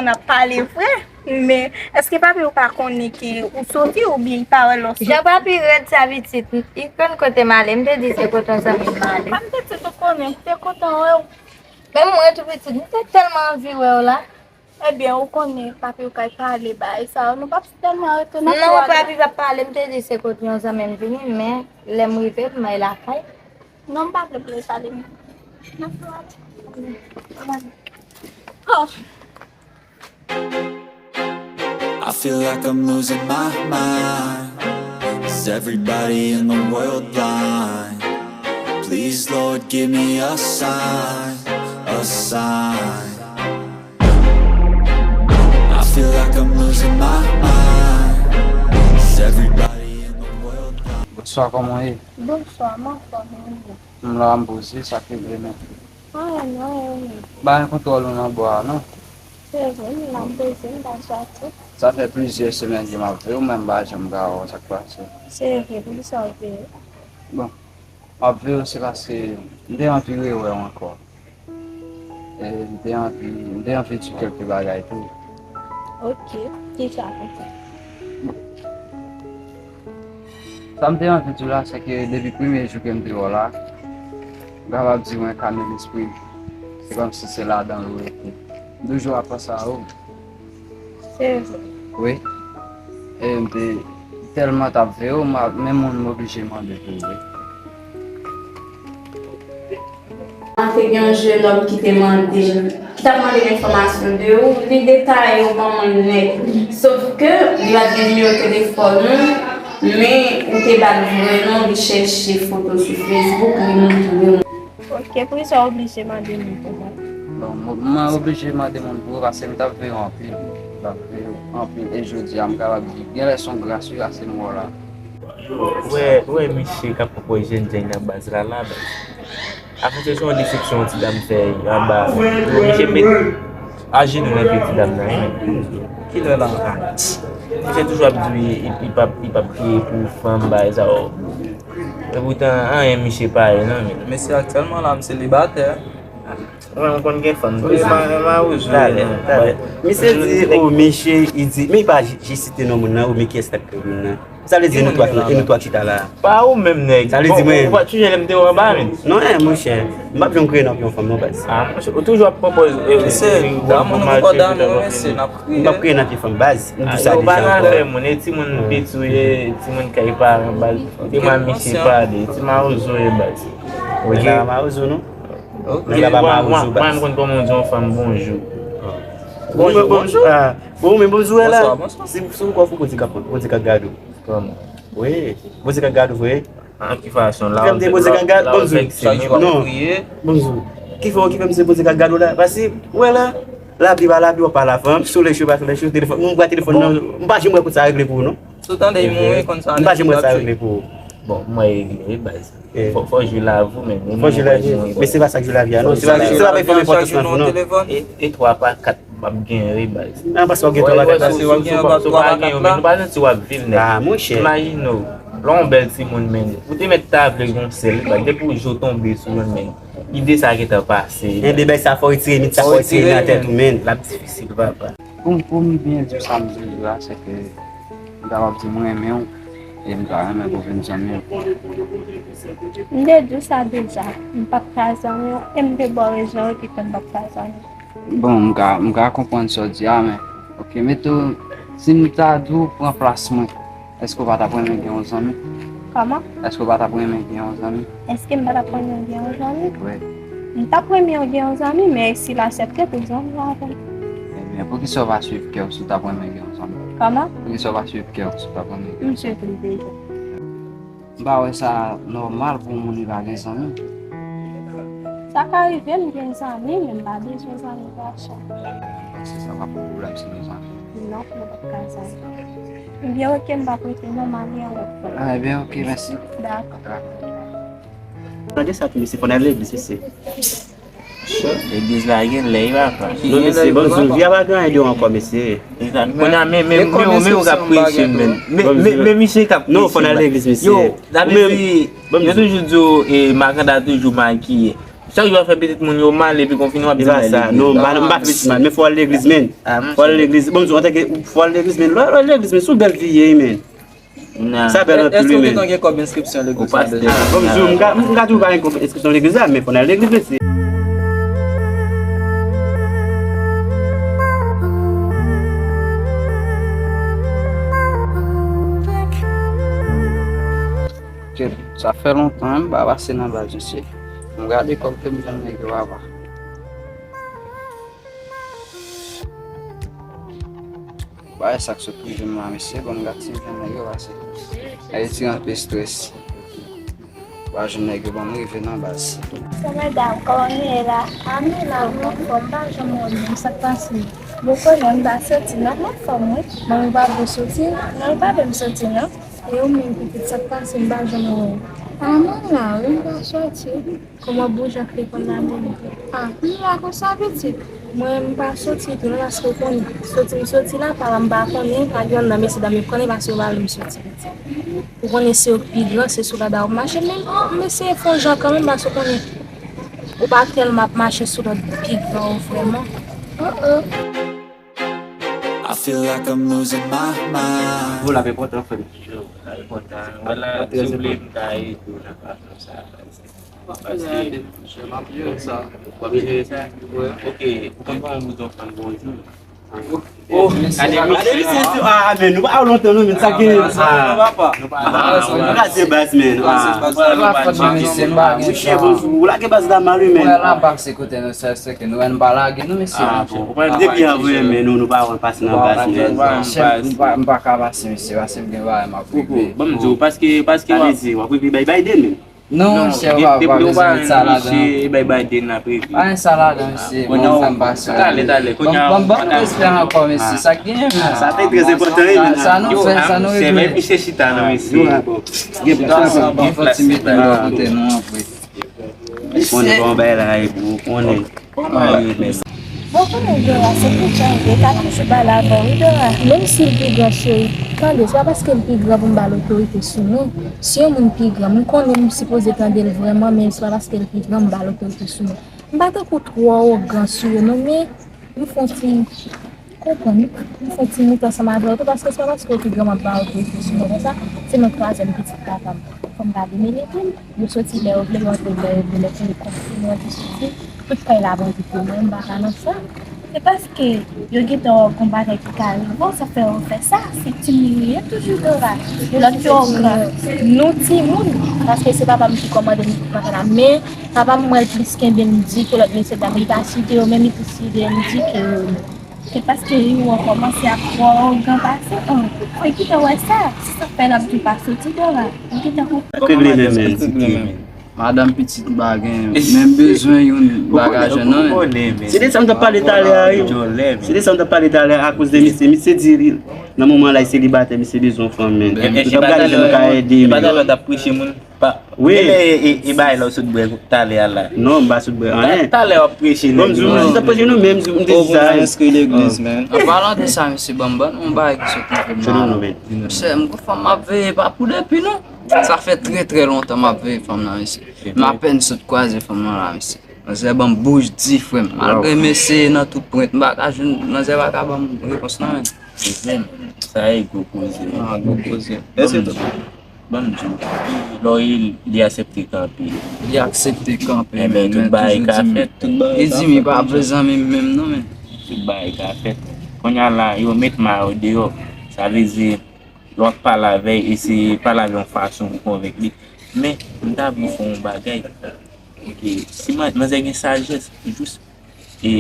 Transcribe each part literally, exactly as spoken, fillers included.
N ap pale vre, men èske papi ou pa konnen ke ou soti oubyen li pa wè lè w soti? Jan papi rèd sa pitit, li konn kote m ale, m te di se kote yon zanmi m ale. Kòm pitit ou konnen, m te kontan wè w. Men mwen tou pitit, m te tèlman anvi wè w la. Ebyen, ou konnen papi ou kay pale bagay sa yo, nou p ap tèlman rete nan kay la. Non, papi p ap pale, m te di se kote yon zanmi m vini, men lè m rive, m al lakay. Non, m pa vle pale, pale. N ap pale. Oh. I feel like I'm losing my mind. Is everybody in the world blind? Please, Lord, give me a sign, a sign. I feel like I'm losing my mind. Is everybody in the world blind? Bonswa, kòman w ye? Bonswa, m anfòm, e ou menm? M la, m poze, sa k rive menm? Anyen, non, e ou menm? Ba, kontwòl ou nan bò a, non? Se vre, m la, m poze, m pa soti. Sa fè plizyè semèn ke m ap veye w, men m pa janm ka wè w, sa k pase? Se vre, poukisa w veye? Bon, m ap veye w, se paske m te anvi rewè w ankò. E m te anvi, m te anvi di w kèlke bagay tou. Ok, kisa konsa? Sa m te anvi di w la, se ke depi premye jou ke m te wè w la, m kapab di w enkane lespri m. Se kòmsi se ladan l ou rete. M toujou ap panse a ou. Se vre. Wi. E m te tèlman t ap veye w, m a, menm moun m oblije mande pou ou, wi. An te gen yon jenòm ki te mande m, ki t ap mande m enfòmasyon de ou, li detaye w ban mwen nèt. Sof ke li pa t gen nimewo telefòn ou, men ou te ba l vrè non, li chèche foto sou Facebook, li montre m. Ok, poukisa w oblije mande moun pou mwen? Bon, mwen, mwen oblije mande moun pou ou paske m t ap veye w anpil. M t ap veye w anpil. E jodi a, m kapab di, gen lè se yon gras wi, paske m wè w la. Ou wè, ou wè misye k ap pran pòz jèn jèn nan baz la, la, baz. Afè se yon desepsyon yon ti dam fè anba. Misye met ajenou nan pye ti dam nan, wi. Kilè la? Misye toujou ap di li, li, li p ap, li p ap kriye pou fanm, bagay sa yo. Epoutan, anyen misye pa ye, non, men. Mesye aktyèlman la, m selibatè. Mwen, m konn gen fanm. Wi, ma, ma, ou jwe, talè, non, talè. Misye di, oh, misye, li di, men li pa j-, jis site non moun nan, oh, men kiyès k ap kriye moun nan? Sa vle di nou twa, e nou twa k chita la. Pa ou menm, nèg. Sa vle di mwen. Ou pa t sonje lè m te wè w anba, menm? Non, eh, monchè. M p ap janm kriye nan pye yon fanm, non, baz. Ah, monchè, ou toujou ap pran pòz, eh, se, eh, damoun nou pran damoun, mesye, n ap kriye. M p ap kriye nan pye fanm, baz. M di sa deja ankò. Yo pa nan fè moun, e timoun piti w ye, timoun kay paran, baz. Ou te mal misye pale, ti mawozo w ye, baz. Ok. Nèg la pa mawozo, non? Ok. Nèg la pa mawozo, baz. Mwen, mwen, mwen konn kòman w di yon fanm bonjou. Bonjou, bonjou. Ah, bon, men bonjou, wè la. Bonswa, bonswa. Si, si w kwè fou, Bondye k ap, Bondye k ap gade w. Kòman? Wi, Bondye k ap gade w vre. An ki fason? La, Bondye k ap gade w, bonjou. Non, bonjou. Ki fè w, ki fè m se Bondye k ap gade w la? Paske, wè la, lapli pa lapli, w pa lavan, solèy cho pa solèy cho, telefòn, m pa telefòn nan, m pa janm wè kote sa regle pou ou, non. Si w tande yon moun konsa, m pa janm wè sa regle pou ou. Bon, mwen regle, wi, baz. Fò, fò jwi lavi w, men. Fò jwi lavi w. Men se pa sa k jwi lavi a, non. Se pa, se pa bay fanm enpòtans nan vi w, non. E, e twa pa kat m ap gen, wi, baz. Nan, paske w gen twa pa kat la. Si w pa gen, men nou pa santi w ap viv, nèg. Ah, monchè. Imajine w, lè yon bèl timoun, men. Ou te mèt ta vle gon sèl, wi, baz. Depi w je w tonbe sou youn, men. Ide sa gentan pase. Enben, bay sa fò w retire mit sa, fò w retire nan tèt ou, men. L ap difisil, papa. Pou m, pou m byen di w sa m di w la, se ke m kapab di m renmen w, e m ta renmen pou w vin zanmi m. M te di w sa deja, m p ap ka zanmi w, e m te ba w rezon w te konn m p ap ka zanmi w. Bon, m ka, m ka konprann sa w di a, men, ok, mete w, si m ta di w pran plas mwen, èske w pa t ap renmen gen yon zanmi? Kòman? Èske w pa t ap renmen gen yon zanmi? Èske m pa t ap renmen gen yon zanmi? Wi. M t ap renmen gen yon zanmi, men si l aksepte pou zanmi avè m. Ebyen, poukisa w pa swiv kè w si w t ap renmen gen yon zanmi? Kòman? Poukisa w pa swiv kè w si w t ap renmen gen yon zanmi? M swiv li deja. M pa wè sa nòmal pou yon moun li pa gen zanmi. Sa ka rive m gen zanmi, men m pa bezwen zanmi gason. Ou panse sa pa pou pwoblèm si nou zanmi? Non, nou p ap ka zanmi. Ebyen, ok, m p ap rete non, m ale an wòt. Ah, ebyen, ok, mèsi. Dakò. Dakò. Tande sa tou, mesye, fò n al legliz, mesye. Legliz la gen lè, papa. Non, mesye, banm di w, vi a pa gen anyen de ankò, mesye. Kounye a, men, men, men, men ou k ap preche, men. Men, men, men misye k ap preche. Non, fò n al legliz, mesye. Yo, sa vle di, yo toujou di w, e, makanda toujou makiye. Chak jou w ap fè pitit moun yo mal epi kon fini w ap di m al legliz. Non, m pa, m pa fè pitit mal, men fò w al legliz, men. Fò w al legliz. Bon, m di w, antanke, fò w al legliz, men. Lè w al legliz, men, si w bèl fi ye, men. Sa bèl anpil, wi, men. Èske w gentan gen kòb enskripsyon legliz la deja? Bon, m di w, m ka, m ka di w pa gen kòb enskripsyon legliz la, men fò n al legliz, mesye. Sa fè lontan, m pa pase nan baz, mesye. M gade kòb ke m jwenn nèg yo apa. Bagay sa k sot rive m la, mesye. Bon, m gad si m jwenn nèg yo pase. Ayiti anpe strès. Pa jwenn nèg yo ban m rive nan baz. Sa medam, kòman nou ye la? A, nou la, nou anfòm, m pa janm wè w menm, sa k pase? Bon, konnen m pa soti, non, m anfòm, wi. Manmi pa vle soti, non, l pa vle m soti, non. E ou menm, pitit, sa k pase, m pa janm wè w? A, mwen la, wi, m pa soti. Kòman boujak te konn la menm? A, m la konsa, pitit. Mwen, m pa soti tou, non, paske w konnen. Soti, m soti la, pa la, m pa konnen, pa gen nan mesye dam yo konnen, paske yo pa vle m soti, pitit. Ou konnen se yo k pi gran, se sou rad a yo m mache, men m eseye fè yon jan kanmenm, paske w konnen, ou pa tèlman ap mache sou lòd pi gran yo vrèman. Oh, oh. I feel like I'm losing my mind. Vou la, men kontan, frè m. Yo, la, kontan. Wala, si w vle, m ka ede w nan fason sa. Paske, m ap jere sa. W ap jere sa? Wi. Ok, ou konn kòman pou w di yon fanm bonjou? Oh, gade misye, ah, men nou pa wè w lontan, non, men sa gen, ah, nou pa se baz, men, ah. Monchè, bonjou, ou lage baz la mal, wi, men. Kote nou sèl seke nou wè n pa lage nou, mesye. Ah, bon. Depi avè, men nou, nou pa wè pase nan baz, men. M pa, m pa ka pase, mesye, pase m gen bagay m ap regle. Bon, m di w, paske, paske w ap di, w ap regle bay Biden, men. Non, mesye, w pa, w pa bezwen met sa ladan. Bay Biden n ap regle. Pa gen sa ladan, mesye. Bon, sa m pase. Talè, talè, kounye a. Ban m respè ankò, mesye. Sa k genyen, men. Sa te trè enpòtan, wi, men. Sa nou fè, sa nou regle. Bay misye chita, non, mesye. Gen fò ti mete m bò kote nou, an vre. Konnen kòman bagay la ye, bro. Konnen. Bon, konnen Dora, se pou jan l ye, ka toujou pale avè w, wi, Dora. Menm si l pi gran, cheri, tande, se pa paske l pi gran pou m ba l otorite sou nou. Si yon moun pi gran, m konnen m sipoze tande l vrèman, men se pa paske l pi gran m ba l otorite sou nou. M pa tankou twò awogan sou yo, non, men m fè yon ti Konprann, m fè ti moute ansanm avè w tou, paske se pa paske w pi gran m ap ba w otorite sou mwen konsa, se mwen k twazyèm pitit papa m. Fò m pa demele tou, yo soti lè yo vle, yo antre lè yo vle, lè pou yo konfime, yo antre soti, tout kay la ap anvite mwen, m pa ka nan sa. Se paske yo gentan wè w gon bagay ki ka rive w, sa fè yo fè sa, se timoun yo ye toujou Dora. Lòt yo gran, nou timoun, paske se papa m ki kòmande m tout bagay la, men papa m wè l plis kenbe m di ke lòt mesye dam, li pa site yo, menm li plis site m di ke yo. Se paske li wè w kòmanse ap twò awogan pase an. Se ki te wè sa? Se sa k fè l ap di w pa soti Dora. Ou gentan konprann. Sa k regle menm, men, di ke madanm pitit m pa gen menm bezwen youn bagay jwenn nan men. Se de sa m t ap pale talè a, wi. Se de sa m t ap pale talè a, akoz de misye. Misye di li, nan moman la, li selibatè, misye bezwen yon fanm, men. M t ap gade jan m ka ede, men. E pa talè w t ap preche moun? Pa, wi. Genlè e, e, e bagay la w sot bwè talè a la. Non, m pa sot bwè anyen. Talè w ap preche nèg yo. Bon, m di w, m t ap preche nou, men m di, m te di sa. Ou bezwen enskri legliz, men. An palan de sa, mesye, ban m, ban m yon bagay ki sot nan tèt mwen la. Monchè, m gon fanm m ap veye pa pou depi non. Sa fè trè, trè lontan m ap veye fanm nan, mesye. M apèn sot kwaze fanm nan la, mesye. Manzè ban m bouch di, frè m. Malgre m eseye nan tout pwent, m pa ka jwenn, manzè pa ka ban m repons nan, men. Frè m, sa e gwo koze. Ah, gwo koze. Mèsi tou. Ban m di w, lè w ye, li aksepte kanpe. Li aksepte kanpe, men toujou di m, li di m li pa vle zanmi m menm non, men. Tout bagay ka fèt. Kounye a la, yo met ma yo deyò. Sa vle di, lè w ap pale avè l, eseye pale avè l yon fason pou konvenk li. Men, m ta vle w fè yon bagay. Ok, si man-, manzè gen sajès, jis e,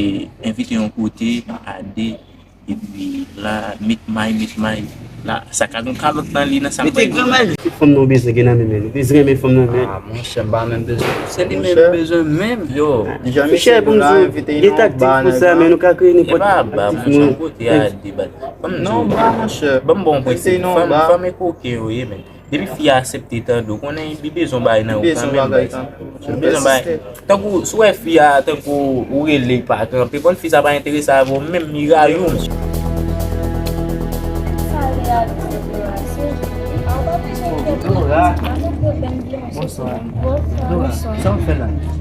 envite yon kote, a de, epi la, met may, met may. La, sa ka gen kalòt nan li, nan sa k bay. Mete granmay. Tout fanm nan w bezwen gen nan men, men. Ou bezwen renmen fanm nan, men. Ah, monchè, m pa menm bezwen. Se li menm bezwen menm. Yo. Monchè, pou m di w, gen taktik pou sa, men nou ka kreye nenpòt aktivite. Kote a debat. Non, ba, monchè. Ban m bon prensip. Fanm, fanm e koke yo ye, men. Depi fi a aksepte tande w, konnen li bezwen bay nan ou kanmenm, baz. Li bezwen bay. Tankou, si w wè fi a, tankou, ou rele, li pa kanpe, konn fi sa pa enterese avè w menm, li rayi w. Dora. Bonswa. Dora, sa w fè la?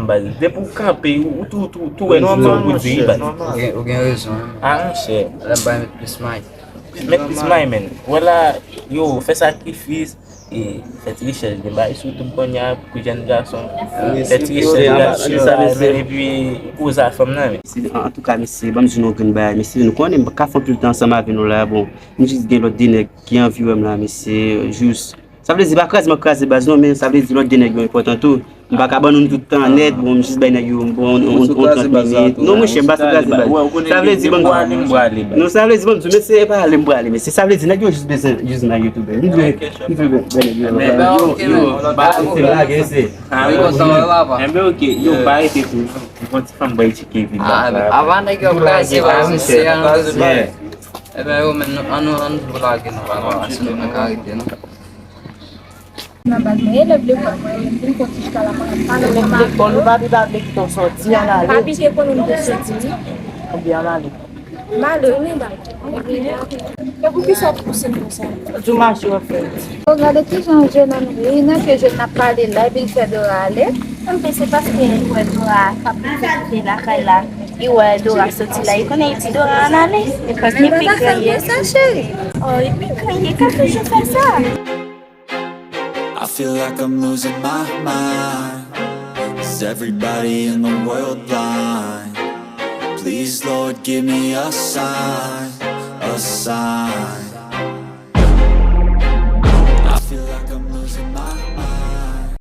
fanm baz. Depi w kanpe, ou tou, tou, tou wè non fanm pou di wi baz. Ou gen, ou gen rezon. Ah, monchè. Lè m bay met plis may. Met plis may, men. Wè la, yo, fè sakrifis, e fè ti rechèch de bagay sou YouTube kounye a pou jèn gason. Fè ti rechèch de bagay sou sa, men, epi poze a fanm nan, men. Antouka, mesye, ban m di nou yon grenn bagay, mesye, nou konnen m pa ka fè anpil tan ansanm avè nou la, bon, m jis gen lòt de nèg ki anvi wè m la, mesye, jis, sa vle di, pa kraze m ap kraze baz non, men sa vle di lòt de nèg yo enpòtan tou. M pa ka ban nou tout tan nèt, bon, m jis bay nèg yo, bon, on, on, on trant minit. Non, monchè, m pa sou kraze baz. Sa vle di, ban m di, non, sa vle di, ban m di, mesye, e pa ale m prale, mesye, sa vle di, nèg yo jis bezwen, jis nan YouTube. M dwe, m dwe bay nèg yo. Yo, yo, ba, se lage, se. Ah, wi, konsa, wè, papa. Enben, ok, yo, pa rete tou. Yon ti fanm bay tcheke vin la. Avan nèg yo kraze baz, mesye, an nou. Enben, yo menm, nou, an nou, an nou lage, nou pa, pa, si nou pa ka rete, non. Nan baz mwen, elèv lekòl mwen, mwen vin konti jiska la, mwen ap pale. Elèv lekòl, ou pa pi pa vle kite w sòti, an ale. Pa pi te konnen m te sòti, wi. Ebyen, an ale. Malere, wi, ba. E poukisa w pouse m konsa? Di w mache w ap fè. Bon, gade kijan jèn nan ye, nan ke jèn nan ap pale la, epi l fè Dora ale. Anben, se paske li wè Dora k ap fè kite lakay la. Li wè Dora soti la, li konnen li di Dora ann ale. Li pi griyen. Sa, cheri. Oh, li pi griyen, ka toujou fè sa. I feel like I'm losing my mind. Is everybody in the world blind? Please, Lord, give me a sign, a sign.